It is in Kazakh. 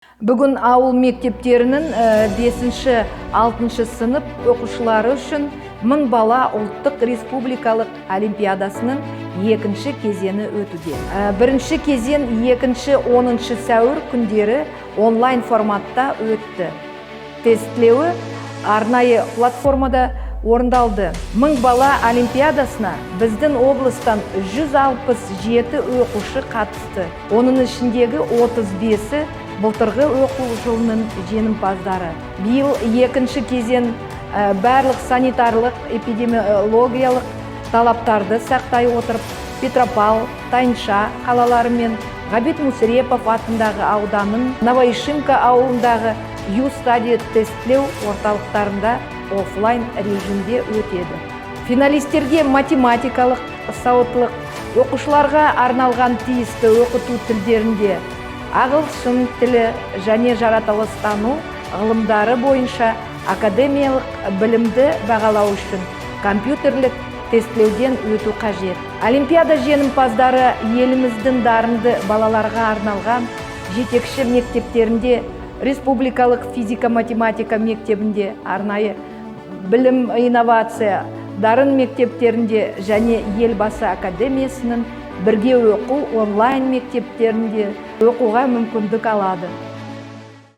Бүгін ауыл мектептерінің бесінші, алтыншы сынып оқушылары үшін «Мың бала» ұлттық республикалық олимпиадасының екінші кезеңі өтуде. Бірінші кезең 2-10 сәуір күндері онлайн форматта өтті. Тестілеуі арнайы платформада орындалды. «Мың бала» олимпиадасына біздің облыстан 167 оқушы қатысты. Оның ішіндегі 35-і былтырғы оқу жылының жеңімпаздары. Биыл екінші кезең барлық санитарлық эпидемиологиялық талаптарды сақтай отырып, Петропавл, Тайынша қалалары мен Ғабит Мүсірепов атындағы ауданның Новоишимка ауылындағы Ю-стади тестілеу орталықтарында офлайн режимде өтеді. Финалистерге математикалық сауаттылық, оқушыларға арналған тиісті оқыту тілдерінде, ағылшын тілі және жаратылыстану ғылымдары бойынша академиялық білімді бағалау үшін компьютерлік тестілеуден өту қажет. Олимпиада жеңімпаздары еліміздің дарынды балаларға арналған жетекші мектептерінде, республикалық физика-математика мектебінде, арнайы білім инновация дарын мектептерінде және Елбасы академиясының бірге оқу онлайн мектептерінде оқуға мүмкіндік алады.